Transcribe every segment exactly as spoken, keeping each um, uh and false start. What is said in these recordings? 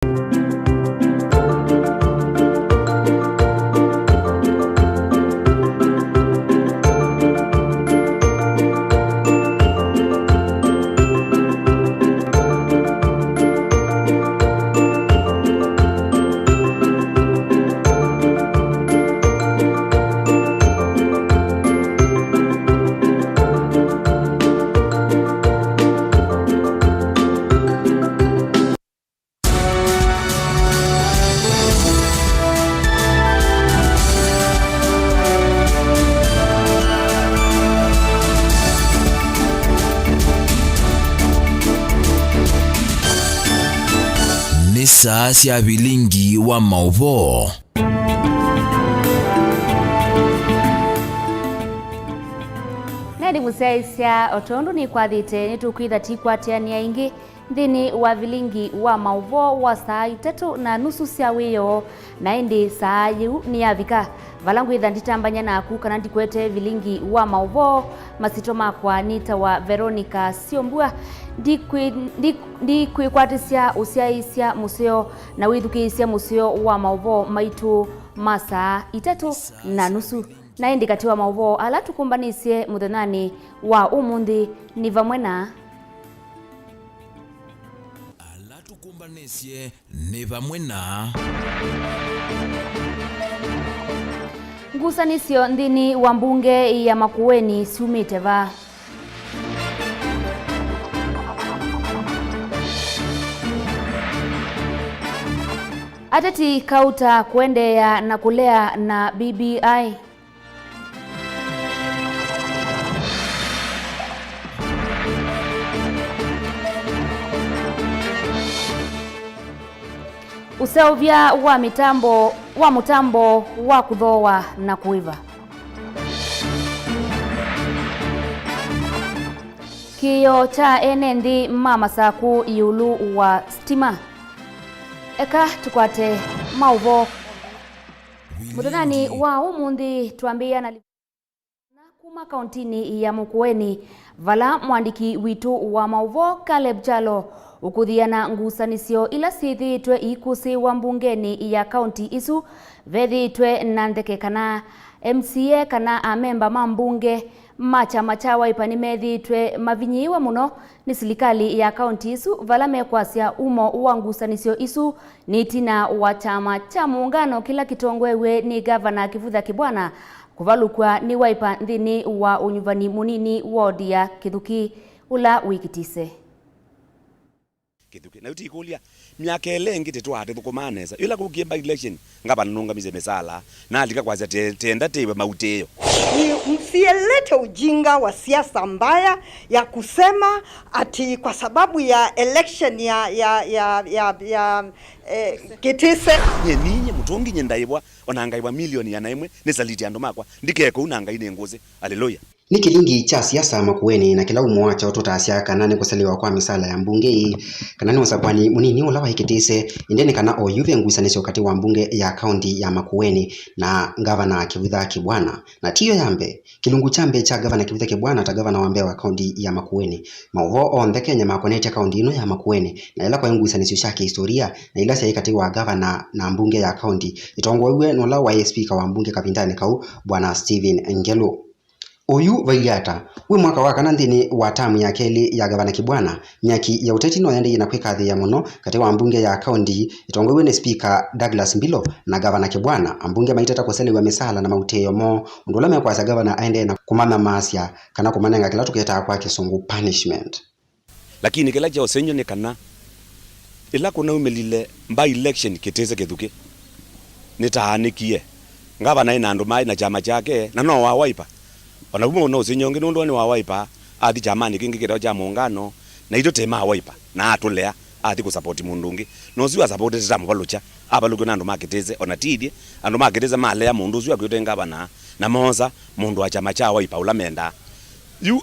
Nĩ saa sya vilingi wa maũvoo. Na ĩndĩ mũsyaĩĩsya, o tondũ nĩkwathĩte, nĩtũkwĩtha tũikwatĩanĩa ĩngĩ nthĩnĩ wa vilingi wa maũvoo wa saa itatũ na nusu sya wĩoo, na ĩndĩ saa yĩu nĩyavika vala ngwĩtha nditambany'a naku kana ndikwete vilingi wa maũvoo. Masyĩtwa makwa nĩtawa Veronica Syombua. Ndikwĩ-, ndi-, ndikwĩkwatĩsya ũsyaĩĩsya mũseo na wĩthukĩĩsya mũseo wa maũvoo maitũ ma saa itatũ na nusu. Na ĩndĩ katĩ wa maũvoo ala tũkũmbanĩsye mũthenyanĩ wa ũmũnthĩ nĩ vamwe na. Ala tũkũmbanĩsye nĩ vamwe na. Ngusanĩsyo nthĩnĩ wa mbunge ya Makueni syumĩte va? Ateti kauta kũendeea na kũlea na B B I. Ũseũvya wa mĩtambo, wa mũtambo wa kũthooa na kũĩva. Kĩĩo kya ene nthĩ ma Masakũ ĩũlũ wa sitima. Eka tũkwate maũvoo. Mũthenyanĩ wa ũmũnthĩ twambĩĩa na Na kuma kauntinĩ ya Makueni, vala mũandĩki witũ wa maũvoo Caleb Kyalo ũkũthĩana ngusanĩsyo ila syĩthĩĩtwe iikũsĩĩwa mbungenĩ ya kaunti ĩsu, vethĩĩtwe na ntheke kana M C A kana amemba ma mbunge ma kyama kya Wiper nĩmethĩĩtwe mavinyĩĩwe mũno nĩ silikalĩ ya kaunti ĩsu, vala mekwasya umo wa ngusanĩsyo isu nĩ ĩtina wa kyama kya mũũngano kĩla kĩtongoew'e nĩ Ngavana Kivutha Kibwana kũvalũkw'a nĩ Wiper nthĩnĩ wa ũnyuvani mũnini ward ya Kĩthuki ũla wĩ Kitise. Kĩthuki. Na yu tikũlya, myaka ĩlĩ ĩngĩ tĩtwaa tĩthũkũmaa nesa. Yĩla kũkie by election, ngavana nũngamisye mĩsala, na alika kwasya te-, tenda tĩwe mautĩĩo. Ni msilete ujinga wa siasa mbaya ya kusema ati kwa sababu ya election ya, ya, ya, ya, ya, eh, Kitise. Nye ninye mũtũngi nye ndaĩvwa, ona ngaĩvwa milioni ĩana ĩmwe, nĩ saliti andũ makwa, ndikee kũu na Ngai nĩ ngũsĩ. Aleluya. Nĩ kĩlingi kya siasa Makueni, na kĩla umo wakyo tũtasya kana nĩ kũselewa kwa mĩsala ya mbunge ĩĩ, kana nĩ ũsakũani mũnini ũla waĩ Kitise, ĩndĩ nĩ kana oyu ve ngusanĩsyo katĩ wa mbunge ya kaunti ya Makueni na ngavana Kivutha Kibwana. Na tiyo ya mbee. Kĩlungu kya mbee kya ngavana Kivutha Kibwana ta ngavana wa mbee wa kaunti ya Makueni. Maũvoo onthe Kenya makonetye kaunti ĩno ya Makueni, na ĩla kwaĩ ngusanĩsyo sya kĩhistoria, na ila syaĩ katĩ wa ngavana na mbunge ya kaunti, ĩtongoew'e nĩ ũla waĩ spika wa mbunge kavindanĩ kau, Bwana Stephen Ngelu. Oyu vailyĩ ata? Wĩ mwaka wa kana nthĩnĩ wa tamu ya kelĩ ya Ngavana Kibwana, myaki ya ũteti no yaendeeie na kwĩkathĩĩa mũno katĩ wa mbunge ya kaunti ĩtongoew'e nĩ Spika Douglas Mbilo na Ngavana Kibwana, ambunge maitata kũselew'a mĩsaala na mautĩĩo moo, ũndũ ũla mekwasya ngavana aendee na kũmanyamaasya kana kũmanenga kĩla tũketaa kwa Kĩsũngũ punishment. Lakini kĩla kya ũsengy'o nĩ kana, ĩla kũnaumĩlile by-election Kitise Kĩthuki, nĩtaanĩkie. Ngavana aĩ na andũ maĩ na kyama kyake, na no wa Wiper. O na kuma ũna ũsengy'o ũngĩ, nũndũ nĩ wa Wiper, athi kyamanĩ kĩngĩ kĩtawa kya Mũũngano, naitũ tĩ ma Wiper, na atũlea, athi kũsapoti mũndũ ũngĩ. Na ũsu asapotete tamũvalũkya, avalũkw'a nĩ andũ ma Kitise, o na ti ithyĩ. Andũ ma Kitise malea mũndũ ũsu akwĩte ngavana, na moosa mũndũ wa kyama kya Wiper ũla mendaa. Yu,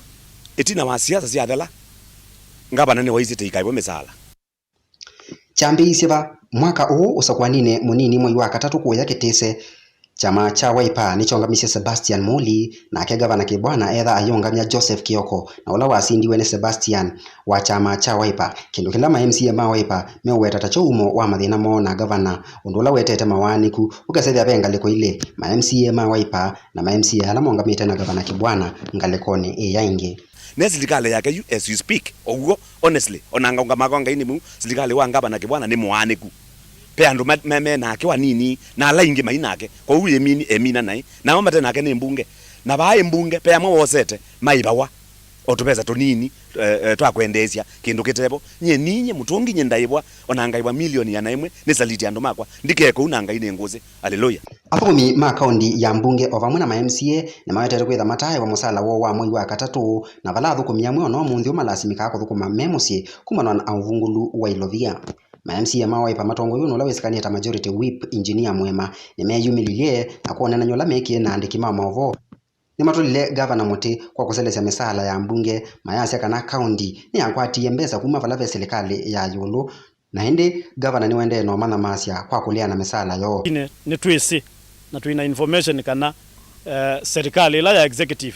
ĩtina wa siasa syathela, ngavana nĩwaisye tĩikaĩvwe mĩsaala. Kyambĩĩisye va? Mwaka ũũ, ũsakũaninĩ mũnini mwei wa katatũ kũya Kitise, Kyama kya Wiper nĩkyongamisye Sebastian Muli, nake Ngavana Kibwana etha ayĩũngamya Joseph Kioko, na ũla wasindiwe nĩ Sebastian wa kyama kya Wiper, kĩndũ kĩla ma M C A ma Wiper meũweta ta kyo umo wa mathĩna moo na ngavana, ũndũ ũla wetete mawaanĩku ũkasethya ve ngalĩko ilĩ, ma M C A ma Wiper na ma M C A ala maũngamĩte na Ngavana Kibwana ngalĩkonĩ ĩĩ ya ĩngĩ. Ne silikalĩ yake yu as we speak, o w'o, honestly, o na ngaũngama kwa Ngai nĩ mĩu, silikalĩ wa Ngavana Kibwana nĩ mũaanĩku. Ve andũ me, me, me nake o anini, na ala aingĩ mai nake, kwoou ĩmini, emina naĩ. Nao mate nake nĩ mbunge. Na vaa ĩ mbunge, ve amwe wosete, maĩvawa o tũvesa tũnini, eh, eh, twa kwendeesya kĩndũ kĩtevo. Nyie ninyie mũtũngi, nyie ndaĩvwa, o na ngaĩvwa milioni ĩana ĩmwe, nĩsaliti andũ makwa. Ndikee kũu na Ngai nĩ ngũsĩ. Aleluya. Athũkũmi ma kaũnti ya mbunge o vamwe na ma M C A nĩmawetetwe kwĩtha mataaĩwa mũsaala woo wa mwei wa katatũ, na vala athũkũmi amwe o na ũmũnthĩ ũmalasimĩkaa kũthũkũma me mũsyĩ kumanwa na ũvungũlu wa ilovia. Ma M C A ma Wiper matongoew'e nĩ ũla wĩsĩkanĩe ta Majority Whip, Engineer Mwema, nĩmeeyumĩlilye na kwonanany'a ũla meekie na aandĩki ma maũvoo. Nĩmatũlile ngavana mũtĩ kwa kũselesya mĩsaala ya mbunge, mayasya kana kaũnti nĩyakwatie mbesa kuma vala ve silikalĩ ya ĩũlũ, na ĩndĩ ngavana nĩwaendee na ũmanyamasya kwa kũleana mĩsaala yoo. Ine nĩtwĩsĩ na twĩna information kana, eh, serikali ĩla ya executive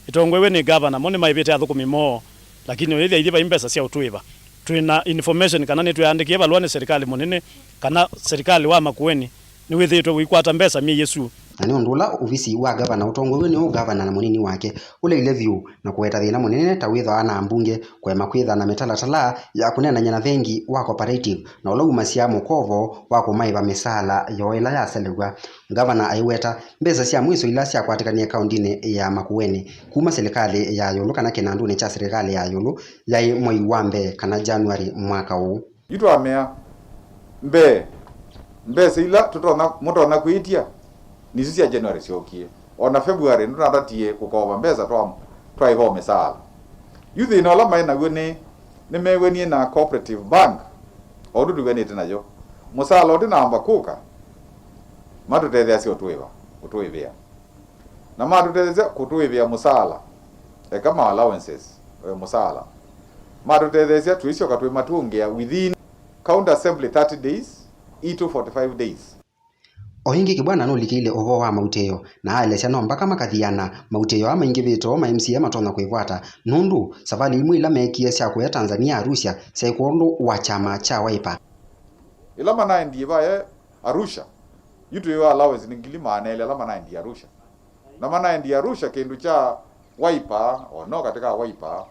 ĩtongoew'e nĩ ngavana, mo nĩmaĩvĩte athũkũmi moo, lakini ũyĩthĩa ithyĩ vai mbesa sya ũtũĩva. Twĩna information kana nĩtweandĩkĩe valũa nĩ serikali mũnene kana serikali wa Makueni nĩwĩthĩĩtwe ũikwata mbesa myei ĩsu. Na nĩ ũndũ ũla ovisi wa ngavana ũtongoew'e nĩ ũngavana na mũnini wake ũleile vyũ na kũweta thĩna mũnene ta wĩthwa na ambunge kũema kwĩtha na mĩtalatala ya kũneenany'a na vengi wa cooperative na ũla umasya mũkovo wa kũmaĩva mĩsaala yoo ĩla yaselew'a. Ngavana aiweta mbesa sya mwiso ila syakwatĩkanie kaũntinĩ ya Makueni kuma silikalĩ ya ĩũlũ kana kĩnandunĩ kya silikalĩ ya ĩũlũ yaĩ mwei wa mbee kana January mwaka ũũ. Yu twamea, mbee, mbesa ila tũtonya, mũtonya kwĩtya, nĩsyo sya January syookie. O na February nĩtũnatatie kũkova mbesa twa, twaĩva o mĩsaala. Yu thĩna ũla maĩ naw'o nĩ, nĩmew'anie na Cooperative Bank, o ũndũ tũw'anĩte nayo. Mũsaala ũtinamba kũka, matũtetheasya ũtũĩva, ũtũĩvĩa. Na matũtetheesya kũtũĩvĩa mũsaala, eka ma allowances, eh, mũsaala. Matũtetheesya tũisyoka twĩmatũngĩa within county assembly thirty days, itũ forty-five days. O ĩngĩ, Kibwana nũlikĩile ũvoo wa mautĩĩo na aelesya no mbaka makathiana mautĩĩo aa maingĩvĩte ũũ ma M C A matonya kwĩvwata, nũndũ savalĩ imwe ila meekie sya kũya Tanzania Arusha syaĩ kwondũ wa kyama kya Wiper. Ĩla manaendie vaya Arusha, yu twĩwa allowance nĩ ngili maana elĩ ala manaendie Arusha. Na manaendie Arusha kĩndũ kya Wiper, o no katĩ ka Wiper.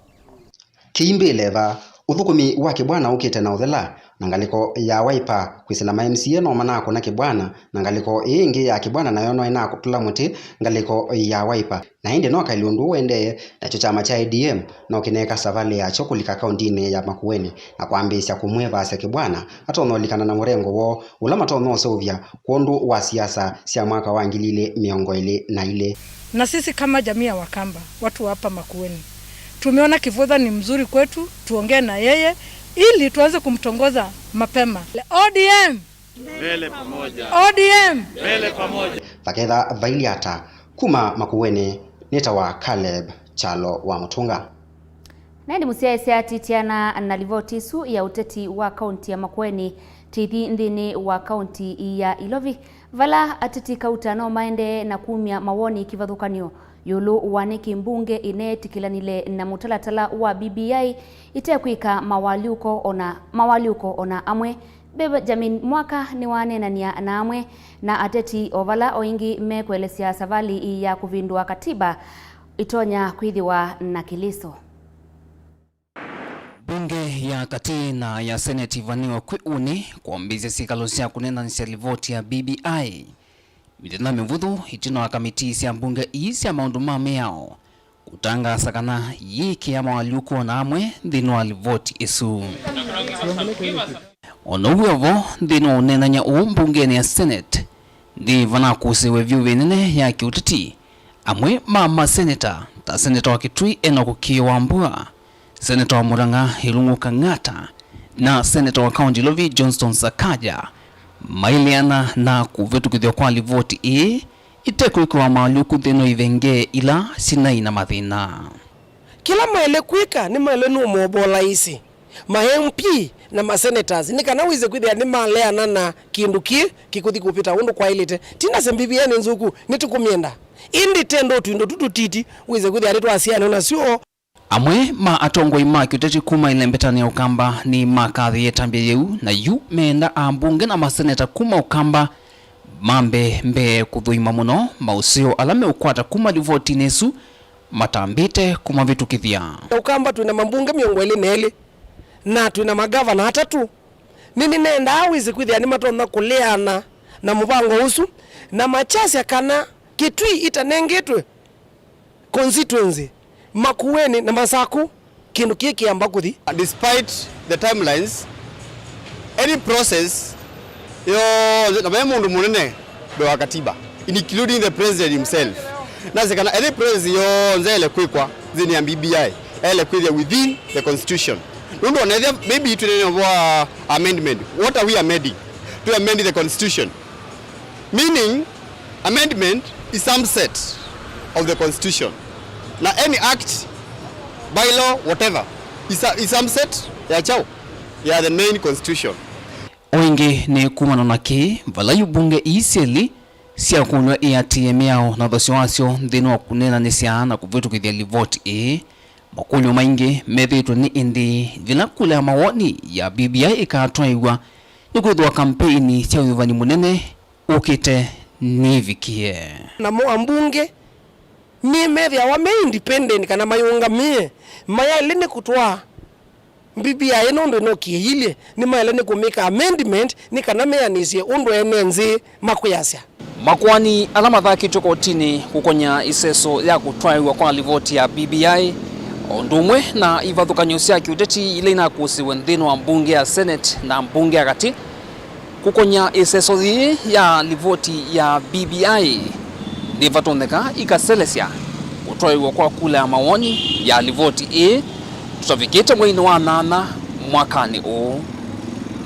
Kĩimbĩle va, ũthũkũmi wa Kibwana ũkĩte na ũthela, na ngalĩko ya Wiper kwĩsĩla ma M C A no manakũna Kibwana, na ngalĩko ĩĩ ĩngĩ ya Kibwana nayo no ĩnakũla mũtĩ ngalĩko ya Wiper. Na ĩndĩ no kaĩlĩ ũndũ ũũ ũendee, nakyo kyama kya A D M no kĩneeka savalĩ yakyo kũlika kaũntinĩ ya Makueni na kwambĩĩsya kũmwĩvaasya Kibwana atonya ũlikana na mũrengo woo ũla matonya ũseũvya kwondũ wa siasa sya mwaka wa ngili ilĩ mĩongo ĩlĩ na ilĩ. Na sisi kama jamii ya Wakamba, watu wa hapa Makueni, tumeona Kivutha ni mzuri kwetu, tuongee na yeye ili tuanze kumtongoza mapema. O D M! Mbele pamoja. O D M! Mbele pamoja. Vaketha vailye ata, kuma Makueni, nĩtawa Caleb Kyalo wa Mũtũnga. Na ĩndĩ mũsyaĩĩsya atityana na livoti ĩsu ya ũteti wa kaũnti ya Makueni, tĩthi nthĩnĩ wa kaũnti ya Ilovi, vala ateti kauta no maendee na kumya mawoni kĩvathũkany'o ĩũlũ wa nĩkĩ mbunge ĩneetĩkĩlanile na mũtalatala wa B B I ĩtekwĩka mawalyũko ona, mawalyũko ona amwe. Benjamin Mwaka nĩwaneenany'a na amwe na ateti o vala o ĩngĩ mekũelesya savalĩ ya kũvĩndũa katiba ĩtonya kwĩthĩwa na kĩlĩso. Mbunge ya katĩ na ya seneti ivaniwe kwĩ ũnĩ kwambĩĩsya syĩkalo sya kũneenanĩsya livoti ya B B I mĩthenya mĩvũthũ ĩtina wa kamitii sya mbunge ii sya maũndũ ma mĩao kũtangaasa kana yĩĩkĩa mawalyũku o na amwe nthĩnĩ wa livoti ĩsu. O na ũu wĩ o vo, nthĩnĩ wa ũneenany'a ũũ mbungenĩ ya Senate, nthĩ vanakũsĩwe vyũ ĩvinda ĩnene ya kĩũteti, amwe ma maseneta ta seneta wa Kitui Enock Kĩĩ Wambua, seneta wa Murang'a Irungu Kang'ata, na seneta wa kaũnti Ilovi Johnston Sakaja maileana na kũvĩtũkĩthw'a kwa livoti ĩĩ ĩtekwĩkĩwa mawalyũku nthĩnĩ wa ivengee ila sinai na mathĩna. Kĩla maĩle kwĩka nĩ maĩle nũmovola ĩsĩ. Ma M P na ma senators nĩ kana wĩse kwĩthĩa nĩmaleana na kĩndũ kĩĩ kĩkũthi kũvĩta ũndũ kwaĩlĩte. Ti nasya B B I nĩ nzũku, nĩtũkũmyenda. Ĩndĩ tendo tũindo tũ tũtiti wĩse kwĩthĩa nĩtwasyaanwa nasyo. Amwe ma atongoi ma kĩũteti kuma ĩlembetanĩ ya Ũkamba nĩmakathĩĩe ĩtambya yĩu, na yu meenda ambunge na maseneta kuma Ũkamba mambe mbee kũthũima mũno maũseo ala meũkwata kuma livotinĩ ĩsu matambĩte kũmavĩtũkĩthya. Ũkamba twĩ na mambunge mĩongo ĩlĩ na elĩ, na twĩ na magavana atatũ. Nĩnĩnendaa wĩsĩ kwĩthĩa nĩmatonya kũleana na mũvango ũsu, na makyasya kana Kĩtui ĩtanengetwe constituency, Makueni na Masaku, kĩndũ kĩĩ kĩamba kũthi. Despite the timelines, any process yonthe, na ve mũndũ mũnene mbee wa katiba, including the president himself, nasĩ kana any process yonthe ele kwĩkwa nthĩnĩ ya B B I, ele kwĩthĩa within the constitution. Nũndũ onethĩa maybe twĩnene wa amendment. What are we amending? To amend the constitution. Meaning, amendment is some set of the constitution. Na any act, bylaw, whatever, is, a, is some set ya chao, ya the main constitution. O ĩngĩ nĩ kumana na kĩĩ, vala yu mbunge ii syelĩ syakũlw'a iatĩĩe mĩao na thosyo wasyo nthĩnĩ wa kũneenanĩsya na kũvĩtũkĩthya livoti ĩĩ. Makũlyo maingĩ methĩĩtwe nĩ ĩndĩĩ yĩla kula ya mawoni ya B B I ĩkatwaĩw'a, nĩkwĩthĩwa kampeini sya ũnyuvani mũnene ũkĩte nĩivikie. Namo ambunge nĩmethĩawa me independent kana mayũngamĩe, mayaĩle nĩ kũtwaa B B I nũndũ ĩno kĩyĩilye, nĩmaĩle nĩ kũmĩka amendment nĩ kana meanĩsye ũndũ ene nthĩ makwĩasya. Makoani ala mathakĩtwe kotinĩ kũkonya ĩseso ya kũtwaĩwa kwa livoti ya B B I, o ũndũ ũmwe na ivathũkany'o sya kĩũteti ila inakũsĩwe nthĩnĩ wa mbunge ya Senate na mbunge ya katĩ, kũkonya ĩseso yĩĩ ya livoti ya B B I, nĩvatonyeka ikaselesya kũtwaĩwa kwa kula ya mawoni ya livoti ĩĩ tũtavikĩte mweinĩ wa nyanya mwakanĩ ũũ.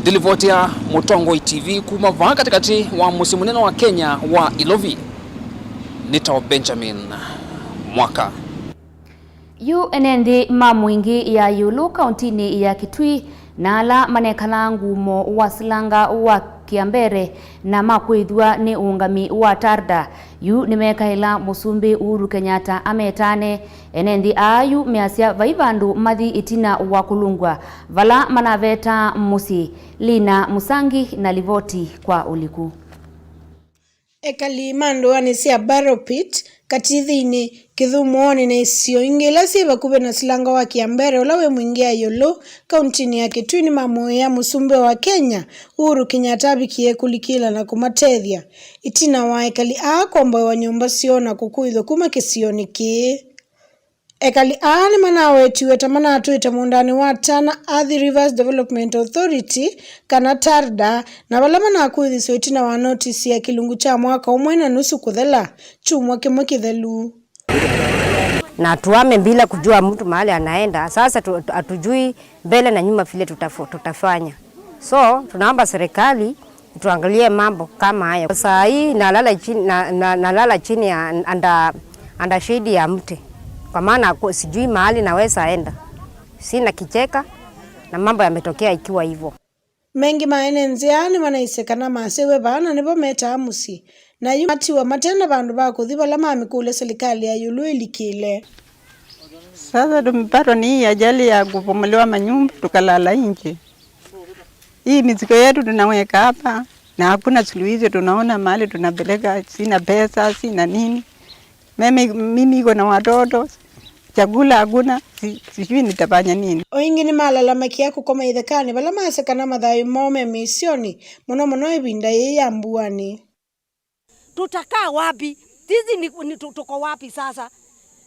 Ndilivoti ya Mũtongoi T V kuma vaa katĩkatĩ wa mũsyĩ mũnene wa Kenya wa Ilovi, nĩtawa Benjamin Mwaka. Yu ene nthĩ ma Mwingĩ ya ĩũlũ kauntinĩ ya Kitui na ala manekalaa ngumo wa silanga wa Kiambere na makwĩthw'a nĩ ũũngami wa TARDA, yu nĩmekaĩla Mũsumbĩ Uhuru Kenyatta ametane. Ene nthĩ aa yu measya vai vandũ mathi ĩtina wa kũlũngw'a vala manavetaa mũsyĩ. Lina Musangi na livoti kwa ũliku. Ekali ma ndũanĩ sya Barrow Pit, Katithinĩ, Kĩthũmũonĩ na isio ingĩ ila syĩ vakuvĩ na silanga wa Kiambere ũla wĩ Mwingĩ ya ĩũlũ, kauntinĩ ya Kitui nĩmamũĩĩa mũsumbĩ wa Kenya, Uhuru Kenyatta avikie kũlikĩla na kũmatethya, ĩtina wa ekali aa komboewa nyũmba syoo na kũkũĩthw'a kuma kĩsionĩ kĩĩ. Ekali aa nĩmanawetiwe ta manatwĩte mũũndanĩ wa Tana Athi Rivers Development Authority, kana TARDA, na vala manakũĩthĩswe ĩtina wa notisi ya kĩlungu kya mwaka ũmwe na nusu kũthela kyumwa kĩmwe kĩthelu. Na tuame bila kujua mtu mahali anaenda. Sasa tu, tu, hatujui mbele na nyuma vile tutafo-, tutafanya. So, tunaomba serikali tuangalie mambo kama haya. Saa hii nalala chini, na, na, nalala chini ya under, under shade ya mti, kwa maana ku-, sijui mahali naweza enda, sina kicheka na mambo yametokea ikiwa hivyo. Mengĩ ma ene nzĩa nĩmanaisye kana masyaĩwe vaa na nĩvo metaa mũsyĩ, na yu matiwa mate na vandũ va kũthi vala mamĩkũlya silikalĩ ya ĩũlũ ĩlikĩle. Sasa tumepatwa ni hii ajali ya kubomolewa manyumba, tukalala nje. Hii mizigo yetu tunaweka hapa na hakuna suluhisho, tunaona mahali tunapeleka, sina pesa, sina nini. Mimi, mimi iko na watoto, chakula hakuna, si-, sijui nitafanya nini. O ĩngĩ nĩmalalamakia kũkoma ithekanĩ vala masya kana mathayũ moo me mĩisyonĩ, mũno mũno ĩvinda yĩĩ ya mbuanĩ. Tutakaa wapi? Sisi ni, ni, tu-, tuko wapi sasa?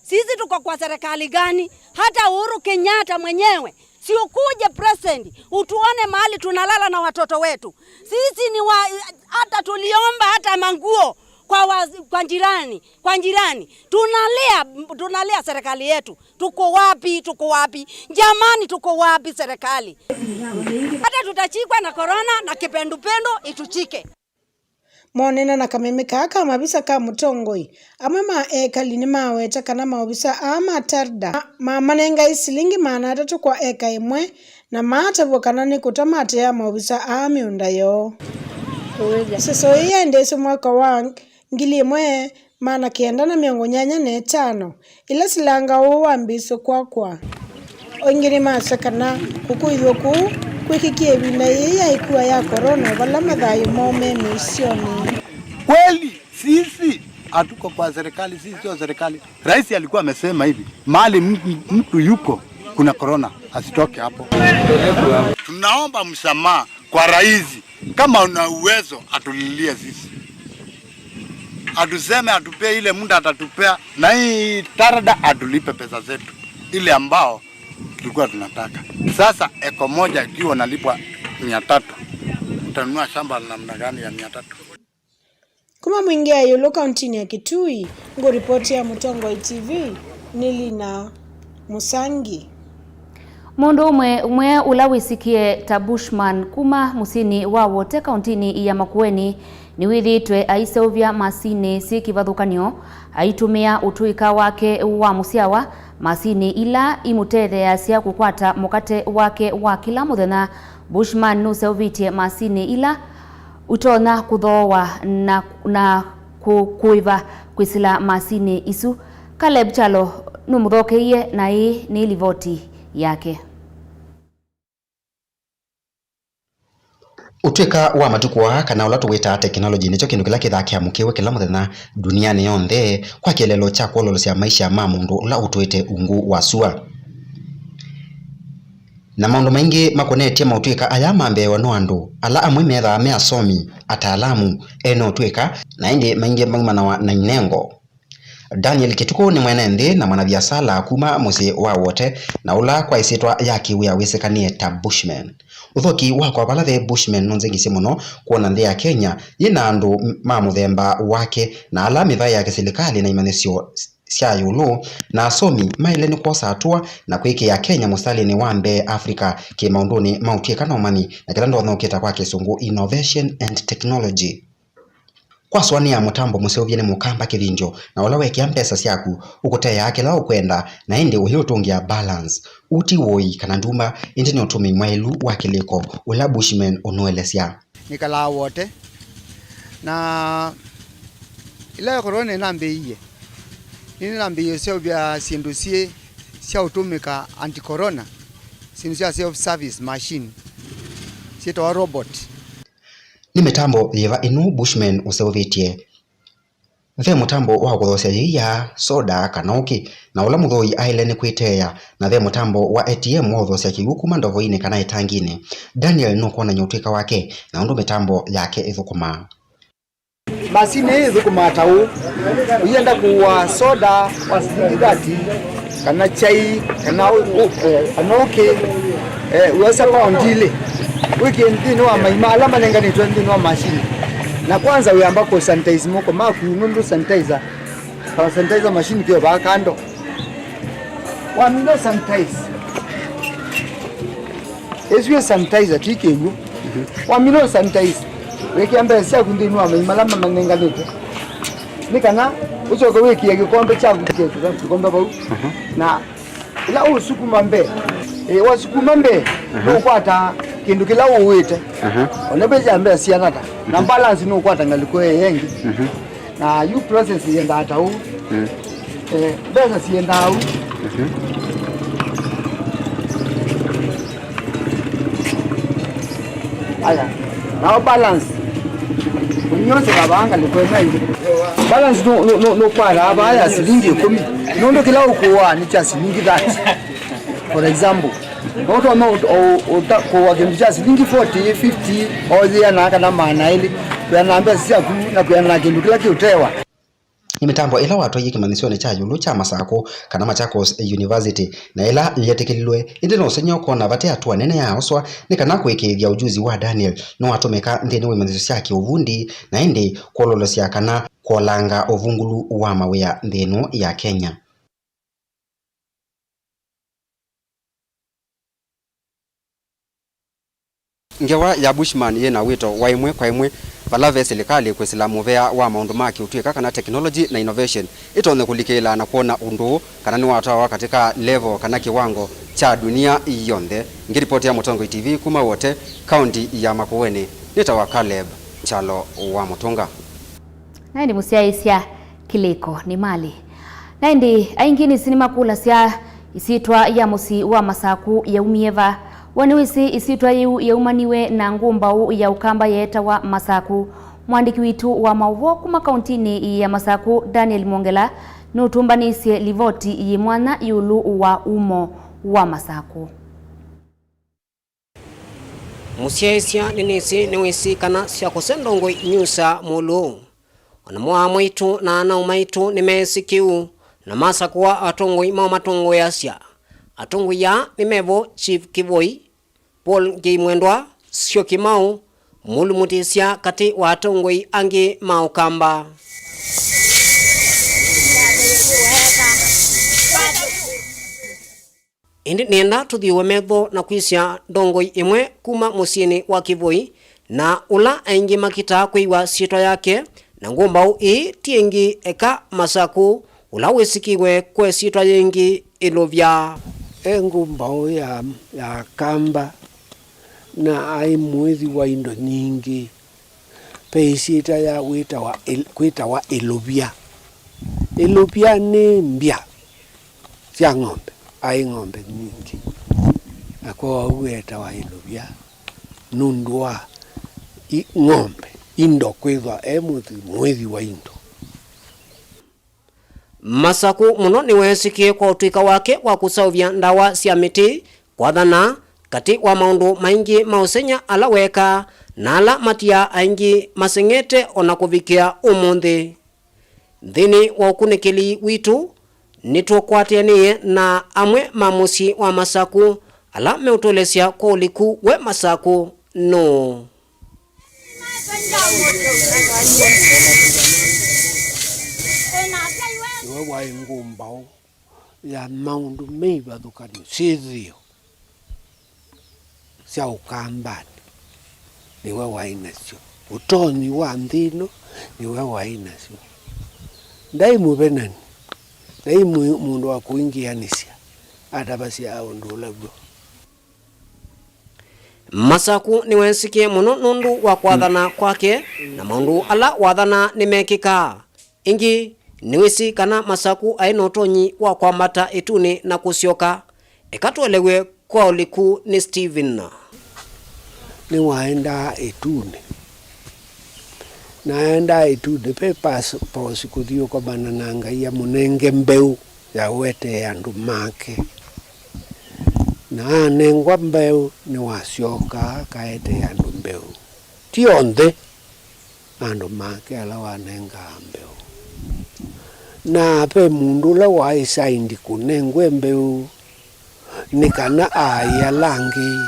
Sisi tuko kwa serikali gani? Hata Uhuru Kenyatta mwenyewe, si ukuje president, utuone mahali tunalala na watoto wetu. Sisi ni wa, hata tuliomba hata manguo kwa wa, kwa jirani, kwa jirani. Tunalia, tunalia serikali yetu. Tuko wapi? Tuko wapi? Jamani, tuko wapi serikali? Hata tutachikwa na corona na kipendupendo ituchike. Moonene na kameme kaa ka mavisa ka mũtongoi, amwe ma ekali nĩmaweta kana maovisa aa ma TARDA ma-, mamanengae silingi maana atatũ kwa eka ĩmwe, na maatavw'a kana nĩ kũta mateaa maovisa aa mĩũnda yoo. Ĩsesũ ĩĩ yaendeswe mwaka wa ngili ĩmwe maana kenda na mĩongo nyanya na ĩtano, ĩla silanga ũũ wambĩĩswe kwakwa. O ĩngĩ nĩmasya kana kũkũĩthw'a kũu kwĩkĩkie ĩvinda yĩĩ ya ĩkua ya corona, vala mathayũ moo me mĩisyonĩ. Kweli, sisi hatuko kwa serikali, sisi sio serikali. Rais alikuwa amesema hivi, mahali mtu, mtu yuko, kuna corona, asitoke hapo. Tunaomba msamaha kwa rais, kama una uwezo, atulilie sisi. Atuseme, atupee ile muda atatupea, na hii tarada atulipe pesa zetu, ile ambao tulikuwa tunataka. Sasa eka moja ikiwa unalipwa mia tatu, utanunua shamba la namna gani ya mia tatu? Kuma Mwingi ya Ĩũlũ kauntinĩ ya Kitui, ngũripoti ya Mũtongoi T V nĩ Lina Mũsangi. Mũndũ ũmwe, ũmwe ũla wĩsĩkĩe ta Bushman kuma mũsyĩnĩ wa Wote kauntinĩ ya Makueni nĩwĩthĩĩtwe aiseũvya masinĩ syĩ kĩvathũkany'o aitũmĩa ũtũĩka wake wa mũsyawa, masinĩ ila imũtetheeasya kũkwata mũkate wake wa kĩla mũthenya. Bushman nũseũvĩtye masinĩ ila ũtonya kũthooa na, na kũ-, kũĩva kwĩsĩla masinĩ isu. Caleb Kyalo nũmũthokeie na ĩĩ nĩ livoti yake. Ũtw'ĩka wa matukũ aa, kana ũla tũwĩtaa tekinolongyi, nĩkyo kĩndũ kĩla kĩthaa kĩamũkĩwe kĩla mũthenya ndunianĩ yonthe kwa kĩeleelo kya kwololosya maisha ma mũndũ ũla ũtũĩte ungu wa sua. Na maũndũ maingĩ makonetye maũtw'ĩka aya mambeewa nĩ andũ ala amwe methaa me asomi, ataalamu, ene ũtw'ĩka, na ĩndĩ maingĩ maumanawa na inengo. Daniel Kĩtukũ nĩ mwene nthĩ na mwanaviasala kuma mũsyĩ wa Wote, na ũla kwa ĩsyĩtwa ya kĩwĩa wĩsĩkanĩe ta Bushman. Ũthoki wakwa vala ve Bushman nũnzengisye mũno kwona nthĩ ya Kenya yĩ na andũ ma mũthemba wake na ala mĩvaĩ ya kĩsilikalĩ na imanyĩsyo sya ĩũlũ, na asomi maĩle nĩ kwosa atũa na kwĩkĩa Kenya mũsitalĩnĩ wa mbee Africa kĩ maũndũnĩ ma ũtw'ĩka na ũmanyi, na kĩla ndonya ũkĩta kwa Kĩsũngũ innovation and technology. Kwasũanĩa mũtambo mũseũvye nĩ mũkamba kĩvindyo, na ũla wekĩa mbesa syaku ũkũteaa kĩla ũkwenda, na ĩndĩ ũyĩũtũngĩa balance. Ũũ ti woi kana nduma, ĩndĩ nĩ ũtũmĩi mwaĩlu wa kĩlĩko, ũla Bushman ũnũelesya. Nĩkalaa Wote, na ĩla corona ĩnambĩĩie, nĩnambĩĩie ũseũvya syĩndũ syĩ sya ũtũmĩka anti corona, syĩndũ sya self service machine syĩtawa robot. Nĩ mĩtambo yĩva ĩno Bushman ũseũvĩtye? Ve mũtambo wa kũthoosya yĩia, soda, kana ũkĩ, na ũla mũthooi aĩle nĩ kwĩteea, na ve mũtambo wa A T M wa ũthoosya kĩw'ũ kuma ndovoinĩ kana ĩtanginĩ. Daniel nũkwonany'a ũtw'ĩka wake na ũndũ mĩtambo yake ĩthũkũmaa. Masinĩ ĩĩ ĩthũkũmaa ta ũũ. Ũyenda kũua soda wa silingi thirty, kana chai, kana ũ-, ũ-, eh, kana ũkĩ, eh, ũosa paundi ilĩ, wĩkĩe nthĩnĩ wa maima ala manenganĩtwe nthĩnĩ wa masinĩ. Na kwanza wĩamba kũ sanitize moko maku, nũndũ sanitizer, ta sanitizer machine kĩo vaa kando. Wamina sanitize. Ĩsu ĩ sanitizer, ti kĩw'ũ. Wamina sanitize. Wĩkĩa mbesa syaku nthĩnĩ wa maima ala manenganĩtwe. Nĩ kana ũcoke wĩkĩe kĩkombe kyaku kĩkombe vau. Na ĩla ũsukuma mbee, ĩ, wasukuma mbee, nũkwata kĩndũ kĩla ũũĩte. Ona mbesa mbesa siana ata. Na balance nũkwata ngalĩko ĩyo ĩngĩ. Na yu process yendaa ta ũu. Eh, mbesa siendaa ũu. Aya, nao balance. Ũnyoseka vaa ngalĩko ĩno ĩngĩ. Balance nũ-, nũ-, nũ-, nũkwathaa vaa ya silingi ĩkũmi. Nũndũ kĩla ũkũaa nĩ kya silingi thirty. For example, no ũtonya ũ-, ũ-, ũta-, kũũa kĩndũ kya silingi forty, fifty, o yĩana kana maana elĩ, kwĩana na mbesa syaku na kwĩana na kĩndũ kĩla kĩũtewa. Nĩ mĩtambo ĩla watwaie kĩmanyĩsyonĩ kya ĩũlũ kya Masakũ kana Machakos University, na ĩla yetĩkĩlilwe, ĩndĩ no ũsengy'e ũkona vate hatua nene yaoswa, nĩ kana kũĩkĩĩthya ũjuzi wa Daniel nĩwatũmĩka nthĩnĩ wa imanyĩsyo sya kĩũvundi, na ĩndĩ kwololosya kana kwolanga ũvungũlu wa mawĩa nthĩ ĩno ya Kenya. Ngewa ya Bushman yĩ na wĩto wa ĩmwe kwa ĩmwe vala ve silikalĩ kwĩsĩla mũvea wa maũndũ ma kĩũtw'ĩka kana technology na innovation ĩtonye kũlikĩĩla na kwona ũndũ kana nĩwatwawa katĩ ka level kana kĩwango kya dunia yonthe. Ngĩripotĩa Mũtongoi T V kuma Wote, kaunti ya Makueni, nĩtawa Caleb Kyalo wa Mũtũnga. Na ĩndĩ mũsyaĩĩsya kĩlĩko nĩ malĩ. Na ĩndĩ aingĩ nĩsĩ nĩmakũlasya ĩsyĩtwa ya mũsyĩ wa Masaku yaumie va? We nĩwĩsĩ ĩsyĩtwa yĩu yaumaniwe na ngũmbaũ ya Ũkamba yeetawa Masaku? Mũandĩki witũ wa maũvoo kuma kauntinĩ ya Masaku, Daniel Mwongela, nũtũmbanĩisye livoti yĩ mwanya ĩũlũ wa umo wa Masaku. Mũsyaĩĩsya nĩnĩsĩ nĩwĩsĩ kana syakũsya ndongoi inyusaa mũlũũ. O namo aa maitũ na ana-a-maitũ nĩmeesĩ kĩu, na masakũa atongoi maũmatongoeasya. Atongoi aa nĩ mevo Chief Kĩvoi, Paul Ngĩi Mwendwa, Syo Kĩmaũ, mũlumutĩsya katĩ wa atongoi angĩ ma Ũkamba. Ĩndĩ nĩenda tũthyũũe metho na kwĩsya ndongoi ĩmwe kuma mũsyĩnĩ wa Kĩvoi, na ũla aingĩ makitaa kwĩw'a syĩtwa yake, na ngũmbaũ ĩĩ ti ĩngĩ eka Masaku, ũla wĩsĩkĩwe kwa ĩsyĩtwa yĩngĩ Ĩlũvya. E ngũmbaũ ya, ya Kamba, na aĩ mũĩthi wa indo nyingĩ. Ve ĩsyĩtwa ya wĩtawa ĩl-, kwĩtawa Ĩlũvya. Ĩlũvya nĩ mbya sya ng'ombe, aĩ ng'ombe nyingĩ, na kwoou etawa Ĩlũvya nũndũ wa i-, ng'ombe, indo, kwĩthwa e mũthi-, mũĩthi wa indo. Masaku mũno nĩweesĩkĩe kwa ũtw'ĩka wake wa kũseũvya ndawa sya mĩtĩ, kwathana, katĩ wa maũndũ maingĩ ma ũsengy'a ala weekaa na ala matiaa aingĩ maseng'ete o na kũvikĩa ũmũnthĩ. Nthĩnĩ wa ũkunĩkĩli witũ, nĩtũkwatĩanĩe na amwe ma mũsyĩ wa Masaku ala meũtũelesya kwa ũliku we Masaku nũũ. Nĩwe waĩ ngũmbaũ ya maũndũ me ivathũkany'o syĩthĩo sya Ũkambanĩ, nĩwe waĩ nasyo. Ũtonyi wa nthĩ ĩno, nĩwe waĩ nasyo. Ndaĩ mũvenani, ndaĩ mũ-, mũndũ wa kũingĩanĩsya, atavasya ũndũ ũla w'o. Masaku nĩweesĩkĩe mũno nũndũ wa kwathana kwake, na maũndũ ala wathanaa nĩmekĩkaa. Ĩngĩ, nĩwĩsĩ kana Masaku aĩ na ũtonyi wa kwambata ĩtunĩ na kũsyoka? Eka tũelew'e kwa ũliku nĩ Stephen. Nĩwaendaa ĩtunĩ. Naendaa ĩtunĩ, ve pas-, posi kũthi ũkomana na Ngai amũnenge mbeũ ya ũetee andũ make. Na anengwa mbeũ, nĩwasyokaa akaetee andũ mbeũ. Ti onthe andũ make ala wanengaa mbeũ. Na ve mũndũ ũla waĩ saindi kũnengwe mbeũ, nĩ kana aĩ ala angĩ,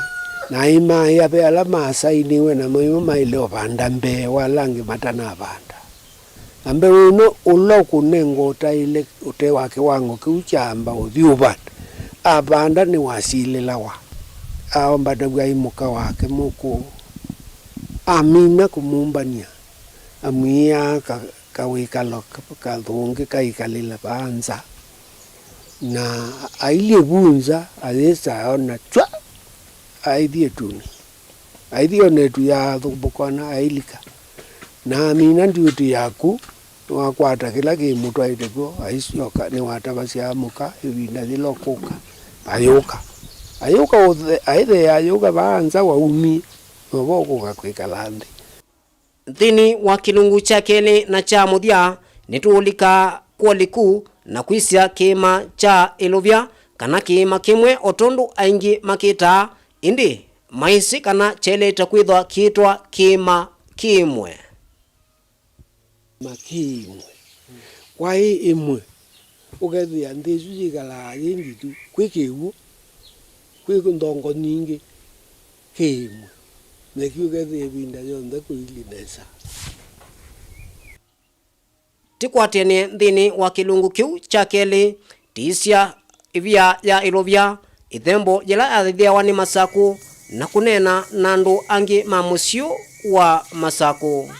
na aĩ maĩa ve ala masainiwe, namo nĩmo maĩle ũvanda mbee wa ala angĩ matanavanda. Na mbeũ ĩno ũla ũkũnengwa ũtaĩle, ũte wa kĩwango kĩu kyaamba ũthi ũvanda, avanda nĩwasilĩlawa, aombanaw'a aĩ mũka wake mũkũũ. Amina kũmũmbany'a, amwiaa ka-, kawĩkalo ka-, kathũngĩ kaikalĩla vaa nza. Na ailyĩ vu nza, ayĩsa aona twa, aithi ĩtunĩ. Aithi one ĩtu yaathũmbũkwa na ailika. Na amina ndiũtĩ yaku, nĩwakwata kĩla kĩmũtwaĩte kw'o, aisyoka, nĩwatavasya amũka, ĩvinda yĩla ũkũka, ayũka. Ayũka ũthe-, aĩthea ayũka vaa nza waumie, novo ũkũka kwĩkala nthĩ. Nthĩnĩ wa kĩlungu kya kelĩ na kya mũthya, nĩtũũlika kwa ũliku na kwĩsya kĩĩma kya Ĩlũvya, kana kĩĩma kĩmwe o tondũ aingĩ makĩtaa, ĩndĩ maisĩ kana kyaĩlĩte kwĩthwa kĩĩtwa kĩĩma kĩmwe. Kĩĩma kĩmwe. Kwaĩ ĩmwe. Ũkethĩa nthĩ ĩsu yĩkalaa yĩ nditũ, kwĩ kĩw'ũ, kwĩ nthongo nyingĩ, kĩ ĩmwe. Nakyu ũkethĩa ĩvinda yonthe kũilyĩ nesa. Tĩkwatĩanĩe nthĩnĩ wa kĩlungu kĩu kya kelĩ, tiisya ĩvia ya Ĩlũvya, ĩthembo yĩla yathĩawa nĩ Masakũ, na kũneena na andũ angĩ ma mũsyĩ wa Masakũ.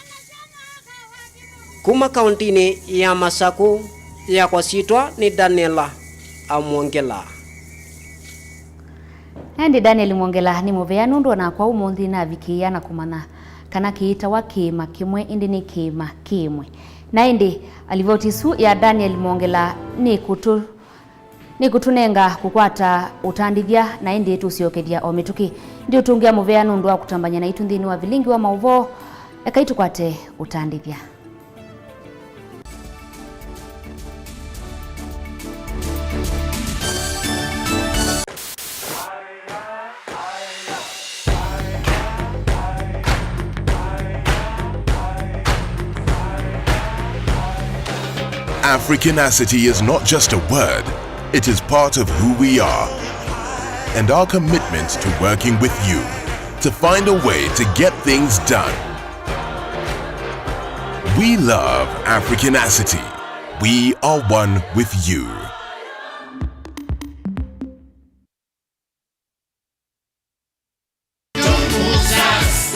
Kuma kaũntĩnĩ ya Masakũ, yakwa syĩtwa nĩ Daniela Amwongela. Na ĩndĩ Daniel Mwongela nĩ mũvea nũndũ o nakwa ũmũnthĩ navikĩĩa na kũmanya kana kĩĩtawa kĩĩma kĩmwe ĩndĩ nĩ kĩĩma kĩĩmwe. Na ĩndĩ, alivoti ĩsu ya Daniel Mwongela nĩkũtũ-, nĩkũtũnenga kũkwata ũtandĩthya, na ĩndĩ tũsyokethya o mĩtũkĩ. Ndiũtũngĩa mũvea nũndũ wa kũtambany'a naitũ nthĩnĩ wa vilingi wa maũvoo. Ekai tũkwate ũtandĩthya. Africanacity is not just a word, it is part of who we are and our commitment to working with you to find a way to get things done. We love Africanacity. We are one with you.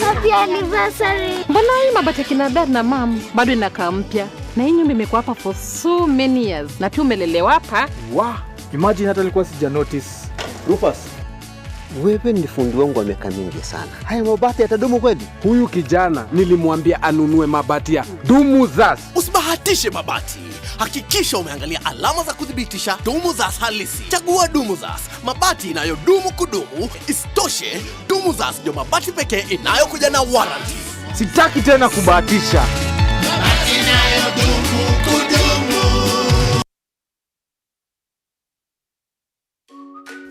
Happy anniversary. Mbona hii mabati ya kina dad na mam bado inakaa mpya? Na hii nyumba imekuwa hapa for so many years. Na pia umelelewa hapa. Wa, imagine hata nilikuwa sija notice. Rufus, wewe ni fundi wangu wa miaka mingi sana. Haya mabati yatadumu kweli? Huyu kijana nilimwambia anunue mabati ya Dumuzas. Usibahatishe mabati. Hakikisha umeangalia alama za kuthibitisha Dumuzas halisi. Chagua Dumuzas, mabati inayodumu kudumu. Isitoshe, Dumuzas ndio mabati pekee inayokuja na warranty. Sitaki tena kubahatisha. Mabati inayodumu kudumu.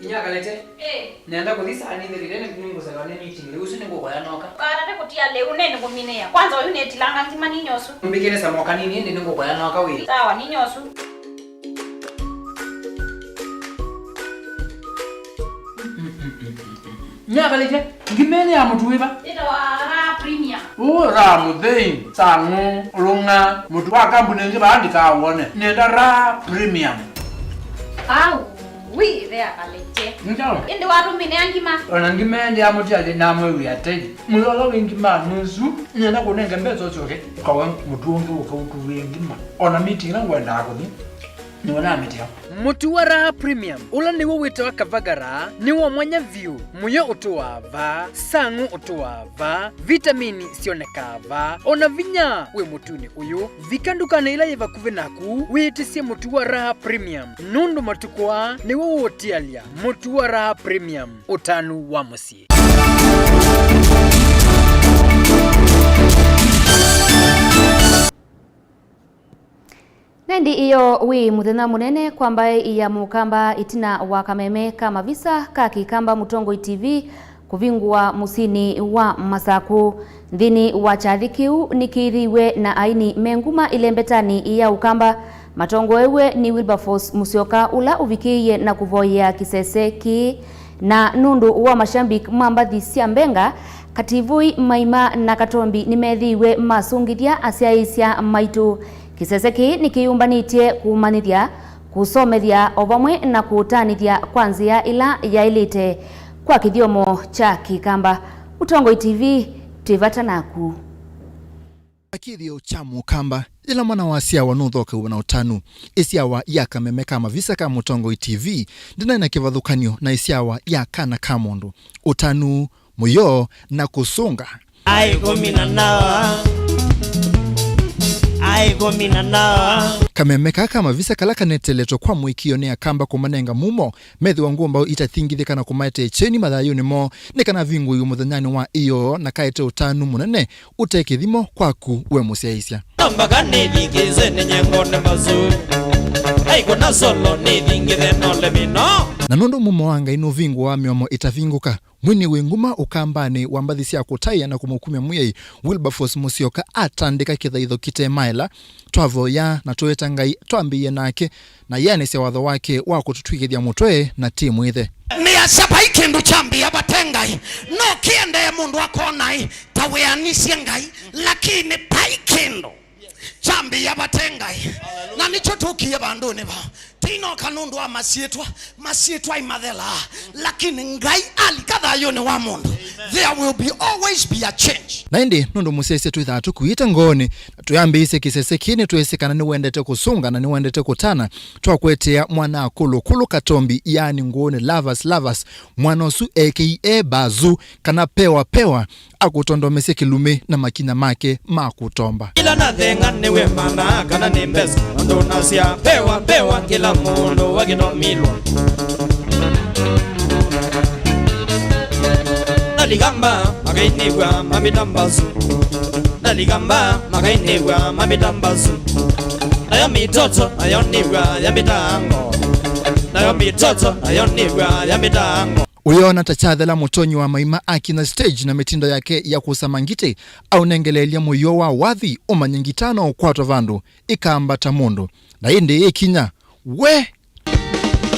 Inya Kalete. Eh. Nenda kũthi saa nĩ thirire nĩ nĩngũselewa nĩ meeting. Lĩu ũsu nĩngũkoya noka. Karate kũtia lĩu nĩ nĩngũminĩa. Kwanza ũyu nĩtilanga ngima ninyosu. Mbikĩre samoka nini ĩndĩ nĩngũkoya noka wĩ. Sawa, ninyosu. Nyakalĩte, ngima ĩno ya mũtu wĩva? Ĩtawa Raha Premium. Ũ, Raha mũthei, sang'ũ, ũlũng'a, mũtu wa kambuni ĩngĩ vaa ndikawone. Nĩenda Raha Premium. Au, wi, ĩthe akalĩte. Nĩkyaũ? Ĩndĩ watũmĩnĩa ngima? Ona ngima ĩndĩ ya mũtialĩ namwĩwĩa tei. Mũyolo wĩ ngima nusu, nĩenda kũnenge mbesa ũsyoke, ũkawe mũtu ũngĩ ũkautuvie ngima. Ona meeting ĩla ngwendaa kũthi. Nĩwona mĩtĩ yao. Mũtu wa Raha Premium, ũla nĩw'o wĩtawa Kavagara, nĩ wa mwanya vyũ. Mũyo ũtũaa vaa, sang'ũ ũtũaa vaa, vitamini syonekaa vaa, o na vinya wĩ mũtunĩ ũyũ. Vika ndukanĩ ĩla yĩ vakuvĩ naku, wĩtĩsye mũtu wa Raha Premium, nũndũ matukũ aa nĩw'o ũũtialya. Mũtu wa Raha Premium, ũtanu wa mũsyĩ. Na ĩndĩ ĩyo wĩ mũthenya mũnene kwa mbaĩ ya Mũkamba ĩtina wa kameme ka mavisa ka Kĩkamba Mũtongoi T V kũvingũa mũsyĩnĩ wa Masakũ. Nthĩnĩ wa kyathĩ kĩu nĩkĩthĩiwe na aini me nguma ĩlembetanĩ ya Ũkamba matongoew'e nĩ Wilberforce Musyoka ũla ũvikĩie na kũvoyea kĩsese kĩĩ. Na nũndũ wa mashabiki ma mbathi sya Mbenga, Kativũi, Maima na Katombi nĩmethĩiwe masũngĩthya asyaĩĩsya maitũ. Kĩsese kĩĩ nĩkĩyũmbanĩtye kũmanyĩthya, kũsomethya o vamwe na kũtanĩthya kwa nzĩa ĩla yaĩlĩte kwa kĩthyomo kya Kĩkamba. Mũtongoi T V, twĩ vata naku. Kĩthĩo kya Mũkamba, yĩla mwana wasyawa nũthokew'a na ũtanu. Ĩsyawa ya kameme ka mavisa ka Mũtongoi T V ndĩnaĩ na kĩvathũkany'o na ĩsyawa ya kana ka mũndũ. Ũtanu, mũyo, na kũsũnga. Aikũmi na nawa. Aikũmi na nawa. Kameme kaa ka mavisa kala kaneteletwe kwa mũĩkĩĩo nĩ Akamba kũmanenga mumo, methĩwa ngũmbaũ itathingithĩka na kũmaetee kyeni mathayũnĩ moo, nĩ kana vingũiwe mũthenyanĩ wa ĩyoo na kaete ũtanu mũnene ũte kĩthimo kwaku we mũsyaĩĩsya. Mbaka nĩthingĩĩsye nĩ nyengone mbasu. Aikũna solo nĩthingĩthe nole mĩno. Na nũndũ mumo wa Ngai nũvingũaa mĩomo ĩtavingũka, mwini wĩ nguma Ũkambanĩ wa mbathi sya kũtaĩa na kũmũkumya Mwĩai Wilberforce Musyoka atandĩka kĩthaitho kĩte maela, twavoya na tũweta Ngai twambĩĩe nake, na yĩanĩsya watho wake wa kũtũtw'ĩkĩthya mũtwe na ti mwĩthe. Nĩasya vai kĩndũ kyambĩĩa vate Ngai. No kĩendee mũndũ akona ĩ ta wĩanĩsye Ngai, lakini vai kĩndũ kyambĩĩa vate Ngai. Na nĩkyo tũkie vandũnĩ vaa. Tinoka nũndũ wa masyĩtwa, masyĩtwa imathelaa, lakini Ngai alika thayũnĩ wa mũndũ, there will be always be a change. Na ĩndĩ nũndũ mũsyaĩĩsya twĩthaa tũkuĩte ngoonĩ, na twĩambĩĩsye kĩsese kĩĩ, nĩtwĩsĩ kana nĩwendete kũsũnga na nĩwendete kũtana, twakwetea mwana akũlũkũlũ Katombi, yaani ngoonĩ Lovers Lovers, mwana ũsu A K A Bazu, kana Pewa Pewa, akũtondomesye kĩlumi na makinya make ma kũtomba. Ĩla nathenga nĩwe mana kana nĩ mbesa, ũndũ nasya mbewa, mbewa, kĩla mũndũ wa kĩtomilwa. Naligamba, makainĩw'a mamĩtambasu. Naligamba, makainĩw'a mamĩtambasu. Nayo mitoto, nayo nĩw'a ya mĩtango. Nayo mitoto, nayo nĩw'a ya mĩtango. Ũyona ta kyathela mũtonyi wa maima akinya stage na mĩtindo yake ya kũsama ngitĩ, aũnengeleelya mũio wa wathi, ũmanye ngita no ũkwatwa vandũ, ĩkambata mũndũ. Na ĩndĩ ĩkinya, we!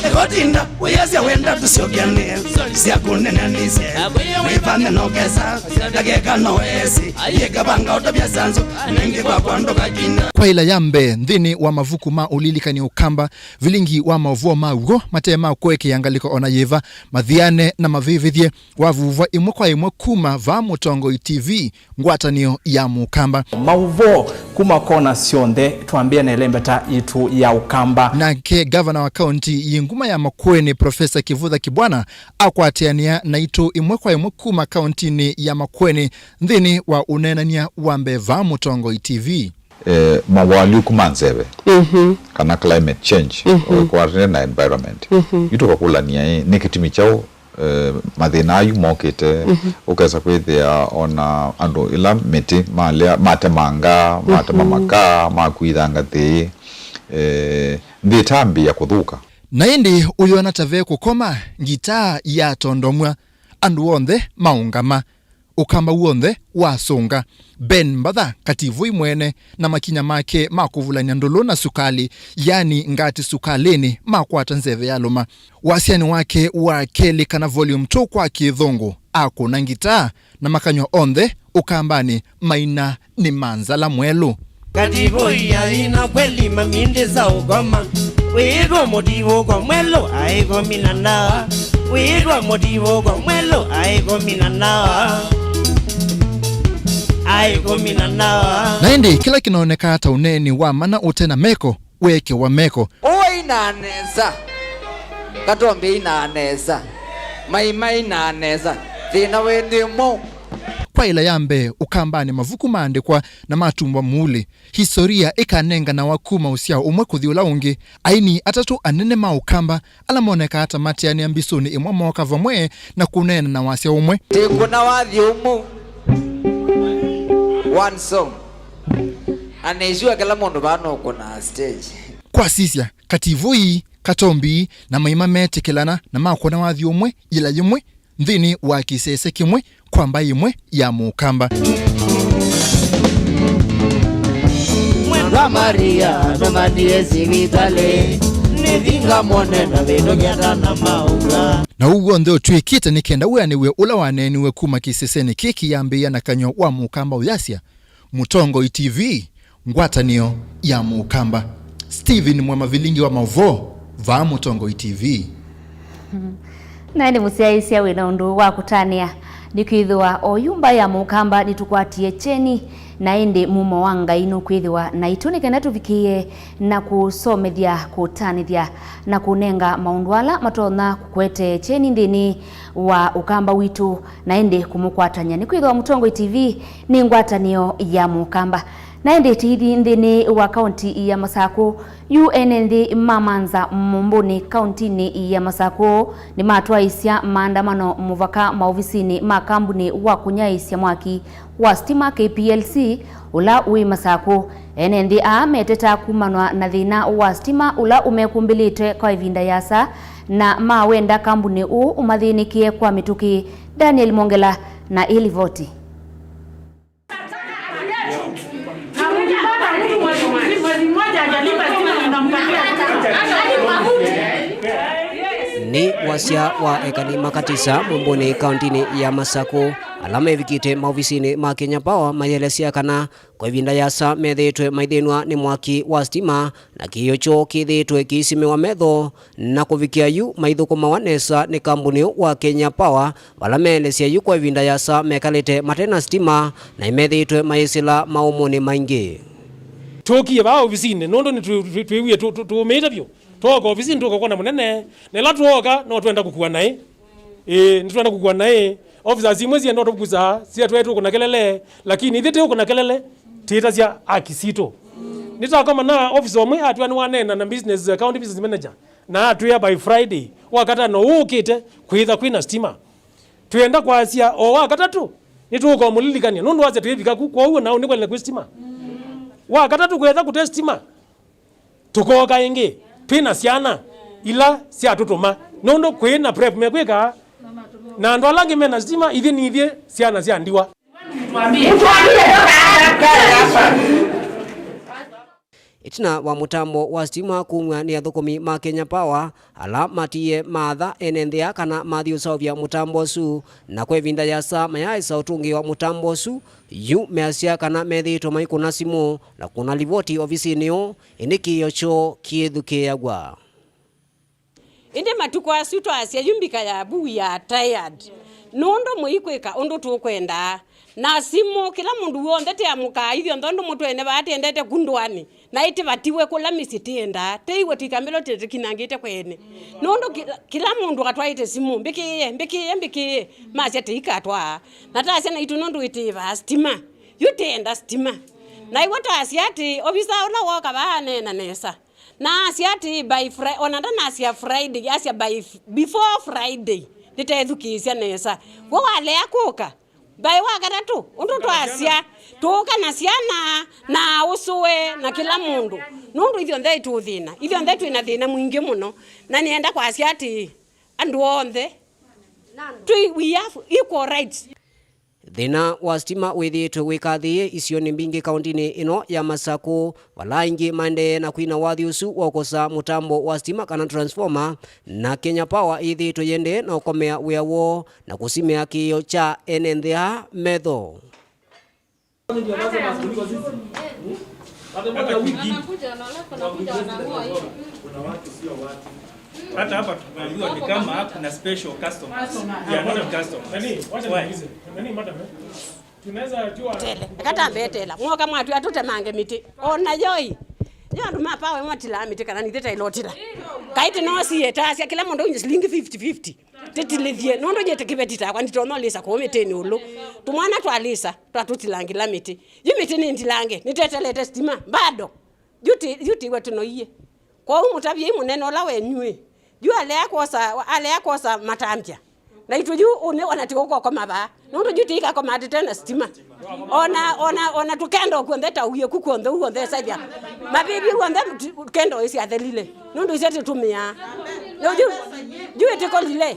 Ĩgotinda wĩyasya wenda tũsyokyanĩe, sya kũnenanĩsye, wĩvane no kesa, ndakeka no esi, yĩkavanga ũtavya sanzu, ningĩ kwakwa ndũkakinda. Kwa ĩla ya mbee, nthĩnĩ wa mavuku ma ũlilikani ũkamba, vilingi wa maũvoo ma w'o mate ma kũekea ngalĩko ona yĩva, mathiane na mavĩvĩthye, wavuvwa ĩmwe kwa ĩmwe kuma vaa Mũtongoi T V, ngwatanĩo ya Mũkamba. Maũvoo kuma kona syonthe, twambĩe na ĩlembeta yitũ ya Ũkamba. Nake ngavana wa kaunti yĩ nguma ya Makueni, Profesa Kivutha Kibwana, akwatĩanĩa naitũ ĩmwe kwa ĩmwe kuma kauntinĩ ya Makueni nthĩnĩ wa ũneenany'a wa mbee vaa Mũtongoi T V. Eh, mawaalyũku ma nzeve, mhm, kana climate change, mhm, ũkwatene na environment. Mhm. Yu tũkakũlany'a ĩ, nĩ kĩtumi kyaũ, eh, mathĩna ayu mokĩte, mhm, ũkesa kwĩthĩa ona andũ ĩla mĩtĩ malea, matemanga, matema, mhm, makaa, makuithanga thĩ, eh, nthĩ ĩtambĩĩa kũthũka. Na ĩndĩ ũyona ta ve kũkoma, ngitaa yatondomw'a, andũ onthe maũngama. Ũkamba w'onthe wasũnga. Ben Mbatha, Kativũi mwene, na makinya make ma kũvulany'a ndũlũ na sukalĩ, yani ngati sukalĩnĩ, makwata nzeve yalũma. Wasyanĩ wake wa kelĩ, kana volume two kwa Kĩthũngũ, akũna ngitaa, na makany'o onthe Ũkambanĩ maina nĩ ma nzala mwelũ. Kativũi aina kweli mamindĩsa ũkoma. Wĩĩtwa mũtivũko mwelũ aĩ kũmi na ndawa. Wĩĩtwa mũtivũko mwelũ aĩ kũmi na ndawa. Aĩ kũmi na ndawa. Na ĩndĩ kĩla kĩnonekaa ta ũneeni wa mana ũte na meko, wekewa meko. Ũũ ainaa nesa. Katombi ainaa nesa. Maima ainaa nesa. Thĩna wĩthĩ mwaũ? Kwa ĩla ya mbee Ũkambanĩ, mavuku maandĩkwa na matumbwa muulĩ. Historia ĩkanenganawa kuma ũsyao ũmwe kũthi ũla ũngĩ. Aini atatũ anene ma Ũkamba ala monekaa ta mateanĩa mbisũnĩ ĩmwe mooka vamwe na kũneena na wasya ũmwe. Tĩkũna wathi ũmwe. One song. Anĩsua kĩla mũndũ vaa nũkũnaa stage. Kwasisya, Kativũi, Katombi, na Maima metĩkĩlana na makũna wathi ũmwe yĩla yĩmwe nthĩnĩ wa kĩsese kĩmwe kwa mbaĩ ĩmwe ya Mũkamba. Mwendwa Maria, tũmatie sivitalĩ, nĩthi ngamwone ndavĩtũkya tana maũka. Na ũu w'onthe ũtw'ĩkĩte nĩ kenda wĩanĩw'e ũla waneeniwe kuma kĩsesenĩ kĩĩ kĩyambĩĩa na kanyw'a wa Mũkamba ũyasya, Mũtongoi T V, ngwatanĩo ya Mũkamba. Stephen Mwamavilingi wa maũvoo, vaa Mũtongoi T V. Na ĩndĩ mũsyaĩĩsya wĩ na ũndũ wa kũtanĩa, nĩkwĩthĩwa oyu mbaĩ ya Mũkamba nĩtũkwatie kyeni, na ĩndĩ mumo wa Ngai nũkwĩthĩwa naitũ nĩ kenda tũvikĩĩe na kũsomethya, kũtanĩthya, na kũnenga maũndũ ala matonya kũkwete kyeni nthĩnĩ wa Ũkamba witũ, na ĩndĩ kũmũkwatany'a, nĩkwĩthĩwa Mũtongoi T V nĩ ngwatanĩo ya Mũkamba. Na ĩndĩ tĩithi nthĩnĩ wa kaunti ya Masakũ, yu ene nthĩ ma Manza Mũmbũnĩ kauntinĩ ya Masakũ nĩmatwaĩsya maandamano mũvaka maovisinĩ ma kambunĩ wa kũnyaĩĩsya mwaki wa stima K P L C ũla wĩ Masakũ. Ene nthĩ aa metetaa kumanwa na thĩna wa stima ũla ũmekumbĩlĩte kwa ĩvinda yasa, na mawenda kambunĩ ũũ ũmathĩnĩkĩe kwa mĩtũkĩ. Daniel Mongela na ĩlivoti. Nĩ wasya wa ekani ma katisa Mũmbũnĩ kauntinĩ ya Masakũ, Ala mevikĩte maovisinĩ ma Kenya Power mayĩelesya kana kwa ĩvinda yasa methĩĩtwe maithĩnw'a nĩ mwaki wa sitima, na kĩĩo kyoo kĩthĩĩtwe kĩisimĩwa metho na kũvikĩa yu maithũkũmawa nesa nĩ kambuni ũũ wa Kenya Power, vala meelesya yu kwa ĩvinda yasa mekalĩte mate na sitima na nĩmethĩĩtwe mayĩsĩla maũmũnĩ maingĩ. Tũkie vaa ovisinĩ nũndũ nĩtwĩwie tũũmĩĩte vyũ. Twooka ovisinĩ tũkakwona mũnene, na ĩla twooka no twenda kũkua naĩ. Ĩĩ, nĩtwenda kũkua naĩ. Officers imwe sienda ũtũkusaa, siatwae tũkũna kelele, lakini ithyĩ tĩũkũna kelele, tĩtasya haki sitũ. Nĩtakomana officer ũmwe atwĩa nĩwaneena na business, county business manager, na atwĩa by Friday, Wakatano ũũkĩte, kwĩtha kwĩna sitima. Twĩenda kwasya o Wakatatũ nĩtũũkomũlilikany'a nũndũ wasya twĩvika ku, kwoou nao nĩkwelele kwĩ sitima. Wakatatũ kwetha kũte sitima, tũkooka ĩngĩ twĩ na syana ila syatũtũma, nũndũ kwĩ na prep mekwĩka, na andũ ala angĩ me na sitima, ithyĩ nithyĩ syana sya ndiwa. Ĩtina wa mũtambo wa sitima kumw'a nĩ athũkũmi ma Kenya Power ala matiie maatha ene nthĩa kana mathi ũseũvya mũtambo ũsu, na kwa ĩvinda yasa mayaaĩsa ũtũngĩĩwa mũtambo ũsu, yu measya kana methĩĩtwe maikũna simũ na kũna livoti ovisinĩ ũũ, ĩndĩ kĩĩo kyoo kĩĩthukĩĩaw'a. Ĩndĩ matukũ asu twasya yu mbika yavu, we are tired. Nũndũ mũikwĩka ũndũ tũkwendaa. Na simũ, kĩla mũndũ w'onthe tĩamũkaa ithyonthe ũndũ mũtwene vaa tĩendete ku ndũanĩ. Na ĩtĩvatiwe kũla mĩsyĩ tĩendaa. Tĩiwe tũikambĩlwa tĩtĩkinangĩte kweene. Nũndũ kĩla, kĩla mũndũ atwaĩte simũ, mbĩkĩĩe, mbĩkĩĩe, mbĩkĩĩe. Masya tĩikatwaa. Na tasya naitũ nũndũ ĩtĩĩvaa sitima. Yu tĩenda sitima. Na iw'o twasya atĩ, ovisa ũla wooka vaa aneena nesa. Na asya atĩĩ, by Fri-, ona ndanasya Friday, asya by f-, before Friday, nĩtethukĩĩsya nesa. We walea kũka, by Wakatatũ, ũndũ twasya, tũũka na syana, na ũsũe, na kĩla mũndũ. Nũndũ ithyonthe ĩtũthĩna, ithyonthe twĩ na thĩna mwingĩ mũno. Na nĩenda kwasya atĩĩ, andũ onthe, twĩ, we have equal rights. Thĩna wa sitima wĩthĩĩtwe wĩkathĩĩe isionĩ mbingĩ kaũntĩnĩ ĩno ya Masakũ, vala aingĩ maendee na kwina wathi ũsu wa ũkosa mũtambo wa sitima kana transformer, na Kenya Power yĩthĩĩtwe yĩendee na ũkomea wĩa woo na kũsimĩa kĩĩo kya ene nthĩa metho. Hata hapa tumeambiwa ni kama kuna special customers. We are not customers. Nani, wacha niulize. Nani, madam, eh? Tunaweza jua. Tele, eka tambe tela. Mwoka mwatwĩa tũtemange mĩtĩ. Ona yoi. Nĩ andũ ma Power matilaa mĩtĩ kana nithe tailotila. Kaĩ tĩ no sie tasya kĩla mũndũ unye silingi fifty fifty. Tĩtilĩthye, nũndũ nyie tĩ kĩveti takwa, nditonya ũlĩsa kũũ mĩtĩnĩ ũlũ. Tũmwana twalĩsa, twatũtilangĩla mĩtĩ. Yu mĩtĩ nĩ ndilange, nĩtetelete sitima, bado. Yu ti-, yu tiwe tũnoie. Kwoou mũtavye mũnene ũla wenyu-ĩ, yu alea kwosa, alea kwosa matambya. Na itũ yu ũnĩ ona ti ũkokoma vaa. Nũndũ yu tĩikakoma tĩte na sitima. Ona, ona, ona tũkenda ũkw'onthe ta ũie ku kw'onthe ũkw'onthe ĩsavya. Mavĩvi w'onthe kenda ĩsya athelile. Nũndũ ise tĩtũmĩaa. Nũndũ yu, yu ĩtĩkolile.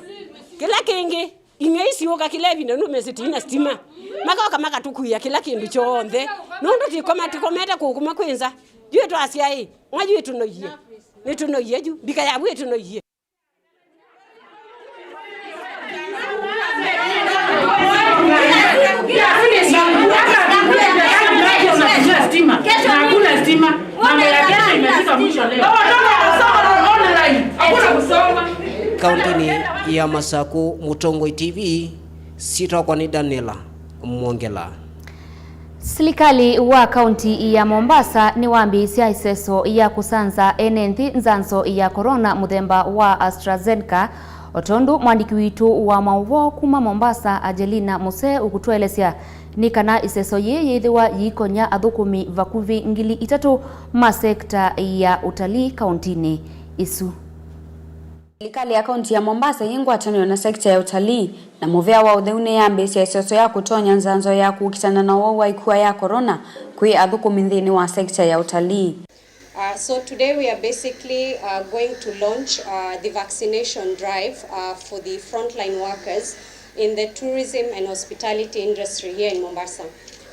Kĩla kĩngĩ, ing'ei siũka kĩla ĩvinda nũndũ mesĩtii na sitima. Makoka makatũkuĩa kĩla kĩndũ kyonthe. Nũndũ tikoma, tikomete kũkũma kwĩ nza. Yu ĩtwasya ĩ, mwa yu ĩtũnoie. Nĩtũnoie yu, mbika yavu ĩtũnoie. Kauntinĩ ya Masakũ, Mũtongoi T V, syĩtwa yakwa nĩ Daniela Mwongela. Silikalĩ wa kaunti ya Mombasa nĩwambĩĩsya ĩseso ya kũsanza ene nthĩ nzanzo ya corona mũthemba wa AstraZeneca, o tondũ mwandĩki witũ wa maũvoo kuma Mombasa, Angelina Muse, ũkũtũelesya nĩ kana ĩseso yĩĩ yĩthĩwa yĩikonya athũkũmi vakuvĩ ngili itatũ ma sekta ya ũtalii kauntinĩ ĩsu. Silikalĩ ya kaunti ya Mombasa yĩ ngwatanĩo na sekta ya ũtalii na mũvĩa wa ũtheu nĩyambĩĩsya ĩseso ya kũtonya nzanzo ya kũkitana na ũwau wa ĩkua ya corona kwĩ athũkũmi nthĩnĩ wa sekta ya ũtalii. Uh, so today we are basically, uh, going to launch, uh, the vaccination drive, uh, for the frontline workers in the tourism and hospitality industry here in Mombasa.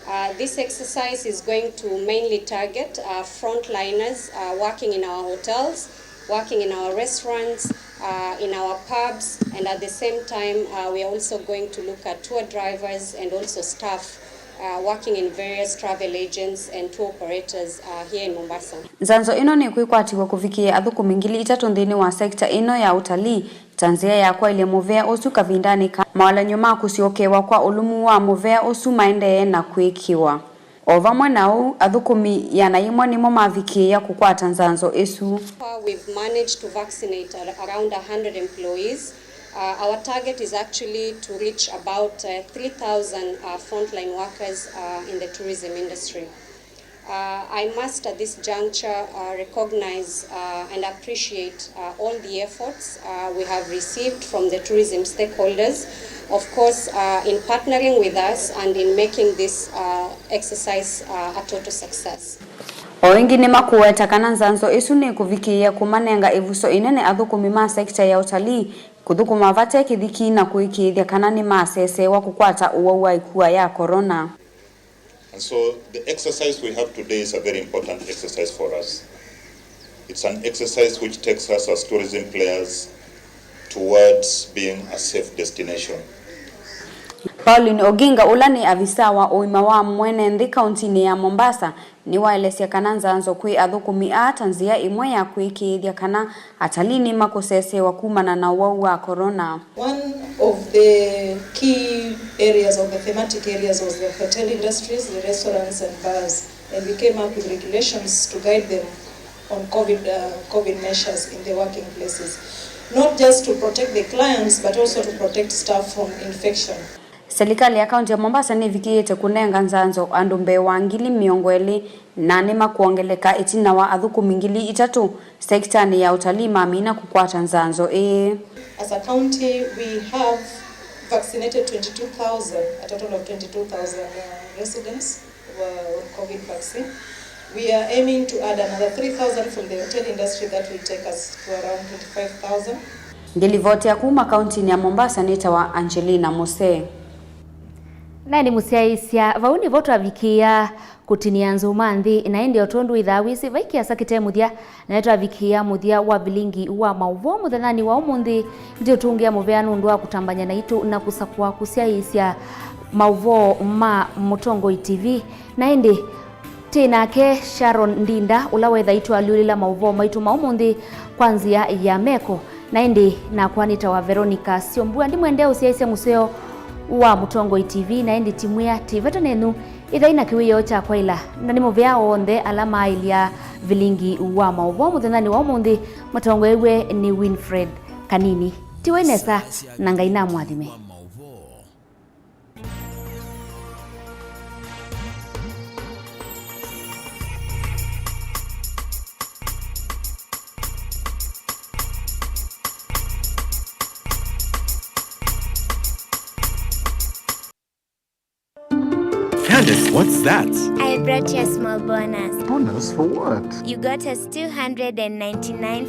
Uh, this exercise is going to mainly target, uh, frontliners, uh, working in our hotels, working in our restaurants, uh, in our pubs, and at the same time, uh, we are also going to look at tour drivers and also staff, uh, working in various travel agents and tour operators, uh, here in Mombasa. Nzanzo ĩno nĩkwĩkwatiw'a kũvikĩĩa athũkũmi ngili itatũ nthĩnĩ wa sekita ĩno ya ũtalii, ta nzĩa ya kwaĩlya mũvea ũsu kavindanĩ ka mawalany'o ma kũsyokewa kwa ũlumu wa mũvea ũsu maendee na kwĩkĩwa. O vamwe na ũu, athũkũmi ĩana yĩmwe nĩmo mavikĩĩa kũkwata nzanzo ĩsu. So far, we've managed to vaccinate ar-, around a hundred employees. Uh, our target is actually to reach about, uh, three thousand, uh, frontline workers, uh, in the tourism industry. Uh, I must at this juncture, uh, recognize, uh, and appreciate, uh, all the efforts, uh, we have received from the tourism stakeholders, of course, uh, in partnering with us and in making this, uh, exercise, uh, a total success. O ĩngĩ nĩmakũweta kana nzanzo ĩsu nĩkũvikĩĩa kũmanenga ĩvuso ĩnene athũkũmi ma sekita ya ũtalii kũthũkũma vate kĩthiki na kũĩkĩĩthya kana nĩmasesewa kũkwata ũwau wa ĩkua ya corona. And so the exercise we have today is a very important exercise for us. It's an exercise which takes us as tourism players towards being a safe destination. Pauline Oginga, ũla nĩ avisa wa ũima wa mwene nthĩ kauntinĩ ya Mombasa, nĩwaelesya kana nzanzo kwĩ athũkũmi aa ta nzĩa ĩmwe ya kwĩkĩĩthya kana atalii nĩmakũsesewa kumana na ũwau wa corona. One of the key areas, of the thematic areas, was the hotel industries, the restaurants and bars, and we came up with regulations to guide them on COVID, uh, COVID measures in the working places, not just to protect the clients but also to protect staff from infection. Silikalĩ ya kaunti ya Mombasa nĩvikĩĩte kũnenga nzanzo andũ mbee wa ngili mĩongo ĩlĩ na nĩmakwongeleka ĩtina wa athũkũmi ngili itatũ sekitanĩ ya ũtalii mamina kũkwata nzanzo ĩĩ. As a county, we have vaccinated twenty-two thousand, a total of twenty-two thousand, uh, residents were on COVID vaccine. We are aiming to add another three thousand from the hotel industry, that will take us to around twenty-five thousand. Ngĩlivoti ya kuma kauntinĩ ya Mombasa nĩtawa Angelina Mose. Na nĩ mũsyaĩĩsya, vau nĩvo twavikĩĩa kũtinĩa nzũma nthĩ, na ĩndĩ o tondũ wĩthaa wĩsĩ vai kĩasa kĩte mũthya, na nĩtwavikĩĩa mũthya wa vilingi wa maũvoo mũthenyanĩ wa ũmũnthĩ. Ndiũtũngĩa mũvea nũndũ wa kũtambany'a naitũ na kũsakũa kũsyaĩĩsya maũvoo ma Mũtongoi T V. Na ĩndĩ, twĩ nake Sharon Ndinda, ũla wethaĩtwe alyũlĩla maũvoo maitũ ma ũmũnthĩ kwa nzĩa ya meko. Na ĩndĩ nakwa nĩtawa Veronica Syombua, ndimwendee ũsyaĩĩsya mũseo wa Mũtongoi T V, na ĩndĩ timwĩa tĩ vata nenyu, ĩthai na kĩwĩoo kya kwaĩla, na nĩ mũvea onthe ala maaĩlya vilingi wa maũvoo mũthenyanĩ wa ũmũnthĩ, matongoew'e nĩ Winfred Kanini. Tiwai nesa, na Ngai namwathime. Candace, what's that? I brought you a small bonus. Bonus for what? You got us two hundred and ninety-nine